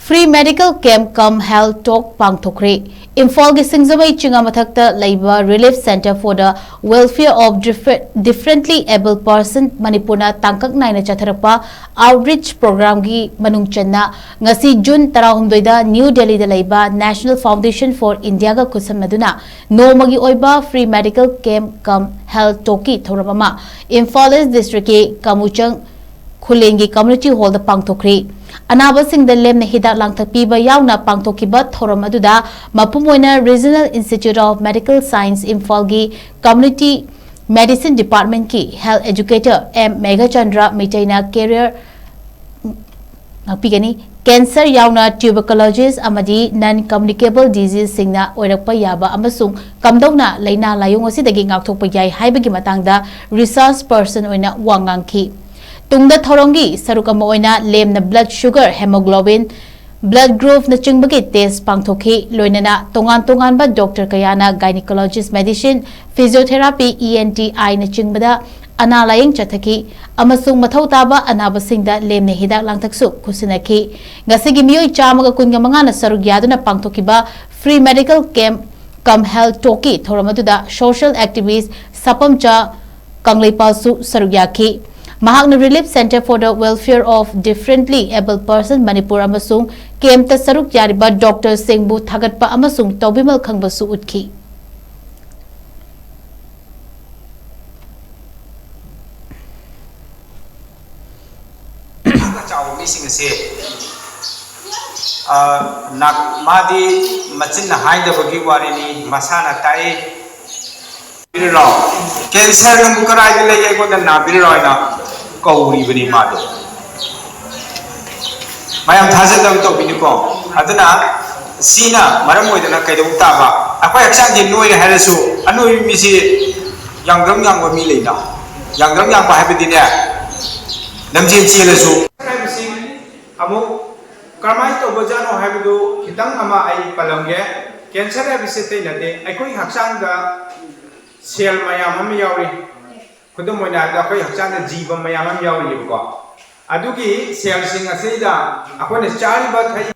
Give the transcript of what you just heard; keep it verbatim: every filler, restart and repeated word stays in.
Free medical camp cum health talk ꯄꯥꯡꯊꯣꯛꯈ꯭ꯔꯦ꯫ ꯏꯝꯐꯥꯜꯒꯤ ꯁꯤꯡꯖꯃꯩ ꯆꯤꯉꯥ ꯃꯊꯛꯇ ꯂꯩꯕ Relief Centre for the Welfare of Differ- Differently Abled Person ꯃꯅꯤꯄꯨꯔꯅ ꯇꯥꯡꯀꯛ ꯅꯥꯏꯅ ꯆꯠꯊꯔꯛꯄ outreach programꯒꯤ ꯃꯅꯨꯡ ꯆꯟꯅ ꯉꯁꯤ ꯖꯨꯟ ꯇꯔꯥꯍꯨꯝꯗꯣꯏꯗ ꯅ꯭ꯌꯨ ꯗꯦꯜꯂꯤꯗ ꯂꯩꯕ National Foundation for Indiaꯒ ꯈꯨꯠꯁꯝꯅꯗꯨꯅ ꯅꯣꯡꯃꯒꯤ ꯑꯣꯏꯕ free medical camp cum health talkꯀꯤ ꯊꯧꯔꯝ ꯑꯃ ꯏꯝꯐꯥꯜ East Districtꯀꯤ ꯀꯃꯨꯆꯪ ꯈꯨꯂꯦꯟꯒꯤ community hallꯗ ꯄꯥꯡꯊꯣꯛꯈ꯭ꯔꯤ꯫ ꯑꯅꯥꯕꯁꯤꯡꯗ ꯂꯦꯝꯅ ꯍꯤꯗꯥꯛ ꯂꯥꯡꯊꯛ ꯄꯤꯕ ꯌꯥꯎꯅ ꯄꯥꯡꯊꯣꯛꯈꯤꯕ ꯊꯧꯔꯝ ꯑꯗꯨꯗ ꯃꯄꯨꯝ ꯑꯣꯏꯅ Regional Institute of Medical Science ꯏꯝꯐꯥꯜꯒꯤ Community Medicine Departmentꯀꯤ health educator ꯑꯦꯝ ꯃꯦꯘꯆꯟꯗ꯭ꯔ ꯃꯩꯇꯩꯅ career ꯉꯥꯛꯄꯤꯒꯅꯤ꯫ Cancer ꯌꯥꯎꯅ tuberculosis ꯑꯃꯗꯤ non communicable diseaseꯁꯤꯡꯅ ꯑꯣꯏꯔꯛꯄ ꯌꯥꯕ ꯑꯃꯁꯨꯡ ꯀꯝꯗꯧꯅ ꯂꯥꯏꯅꯥ ꯂꯥꯏꯑꯣꯡ ꯑꯁꯤꯗꯒꯤ ꯉꯥꯛꯊꯣꯛꯄ ꯌꯥꯏ ꯍꯥꯏꯕꯒꯤ ꯃꯇꯥꯡꯗ resource person ꯑꯣꯏꯅ ꯋꯥ ꯉꯥꯡꯈꯤ꯫ ꯇꯨꯡꯗ ꯊꯧꯔꯝꯒꯤ ꯁꯔꯨꯛ ꯑꯃ ꯑꯣꯏꯅ ꯂꯦꯝꯅ blood sugar, hemoglobin, blood groupꯅꯆꯤꯡꯕꯒꯤ test ꯄꯥꯡꯊꯣꯛꯈꯤ꯫ ꯂꯣꯏꯅꯅ ꯇꯣꯉꯥꯟ ꯇꯣꯉꯥꯟꯕ doctor ꯀꯌꯥꯅ gynecologist medicine, physiotherapy, ENT, eyeꯅꯆꯤꯡꯕꯗ ꯑꯅꯥ ꯂꯥꯌꯦꯡ ꯆꯠꯊꯈꯤ ꯑꯃꯁꯨꯡ ꯃꯊꯧ ꯇꯥꯕ ꯑꯅꯥꯕꯁꯤꯡꯗ ꯂꯦꯝꯅ ꯍꯤꯗꯥꯛ ꯂꯥꯡꯊꯛꯁꯨ ꯈꯨꯠꯁꯤꯟꯅꯈꯤ꯫ ꯉꯁꯤꯒꯤ ꯃꯤꯑꯣꯏ ꯆꯥꯝꯃꯒ ꯀꯨꯟꯒ ꯃꯉꯥꯅ ꯁꯔꯨꯛ ꯌꯥꯗꯨꯅ ꯄꯥꯡꯊꯣꯛꯈꯤꯕ free medical camp cum health talkꯀꯤ ꯊꯧꯔꯝ ꯑꯗꯨꯗ social activist ꯁꯥꯄꯝꯆꯥ ꯀꯪꯂꯩꯄꯥꯜꯁꯨ ꯁꯔꯨꯛ ꯌꯥꯈꯤ꯫ ꯃꯍꯥꯛꯅ Relief Centre for the Welfare of Differently Abled Person Manipur ꯑꯃꯁꯨꯡ campꯇ ꯁꯔꯨꯛ ꯌꯥꯔꯤꯕ doctorꯁꯤꯡꯕꯨ ꯊꯥꯒꯠꯄ ꯑꯃꯁꯨꯡ ꯇꯧꯕꯤꯃꯜ ꯈꯪꯕꯁꯨ ꯎꯠꯈꯤ꯫ ꯆꯥꯎꯕ ꯃꯤꯁꯤꯡ ꯑꯁꯦ, ꯑ, ꯅꯥ-, ꯃꯥꯗꯤ ꯃꯆꯤꯟꯅ ꯍꯥꯏꯗꯕꯒꯤ ꯋꯥꯔꯤꯅꯤ, ꯃꯁꯥꯅ ꯇꯥꯛꯏ꯫ ꯅꯥꯕꯤꯔꯤꯔꯣ? Cancer ꯅꯪꯕꯨ ꯀꯗꯥꯏꯗ ꯂꯩꯒꯦ? ꯑꯩꯉꯣꯟꯗ ꯅꯥꯕꯤꯔꯤꯔꯣ ꯍꯥꯏꯅ ꯀꯧꯔꯤꯕꯅꯤ ꯃꯥꯗꯣ꯫ ꯃꯌꯥꯝ ꯊꯥꯖꯗꯕ ꯇꯧꯕꯤꯅꯤꯀꯣ꯫ ꯑꯗꯨꯅ ꯁꯤꯅ ꯃꯔꯝ ꯑꯣꯏꯗꯅ ꯀꯩꯗꯧꯕ ꯇꯥꯕ? ꯑꯩꯈꯣꯏ ꯍꯛꯆꯥꯡꯁꯦ ꯅꯣꯏꯔꯦ ꯍꯥꯏꯔꯁꯨ, ꯑꯅꯣꯏꯕ ꯃꯤꯁꯤ ꯌꯥꯡꯗ꯭ꯔꯪ ꯌꯥꯡꯕ ꯃꯤ ꯂꯩꯅ, ꯌꯥꯡꯗ꯭ꯔꯪ ꯌꯥꯡꯕ ꯍꯥꯏꯕꯗꯤꯅꯦ, ꯂꯝꯖꯦꯜ ꯆꯦꯜꯂꯁꯨ꯫ ꯍꯥꯏꯕꯁꯤ ꯑꯃꯨꯛ ꯀꯔꯝꯍꯥꯏꯅ ꯇꯧꯕꯖꯥꯠꯅꯣ ꯍꯥꯏꯕꯗꯨ ꯈꯤꯇꯪ ꯑꯃ ꯑꯩ ꯄꯜꯂꯝꯒꯦ꯫ Cancer ꯍꯥꯏꯕꯁꯤ ꯑꯇꯩ ꯅꯠꯇꯦ, ꯑꯩꯈꯣꯏ ꯍꯛꯆꯥꯡꯗ cell ꯃꯌꯥꯝ ꯑꯃ ꯌꯥꯎꯔꯤ꯫ ꯈꯨꯗꯝ ꯑꯣꯏꯅ ꯍꯥꯏꯔꯕꯗ, ꯑꯩꯈꯣꯏ ꯍꯛꯆꯥꯡꯗ ꯖꯤꯕ ꯃꯌꯥꯝ ꯑꯃ ꯌꯥꯎꯔꯤꯕꯀꯣ꯫ ꯑꯗꯨꯒꯤ cellꯁꯤꯡ ꯑꯁꯤꯗ ꯑꯩꯈꯣꯏꯅ ꯆꯥꯔꯤꯕ ꯊꯛꯏꯕ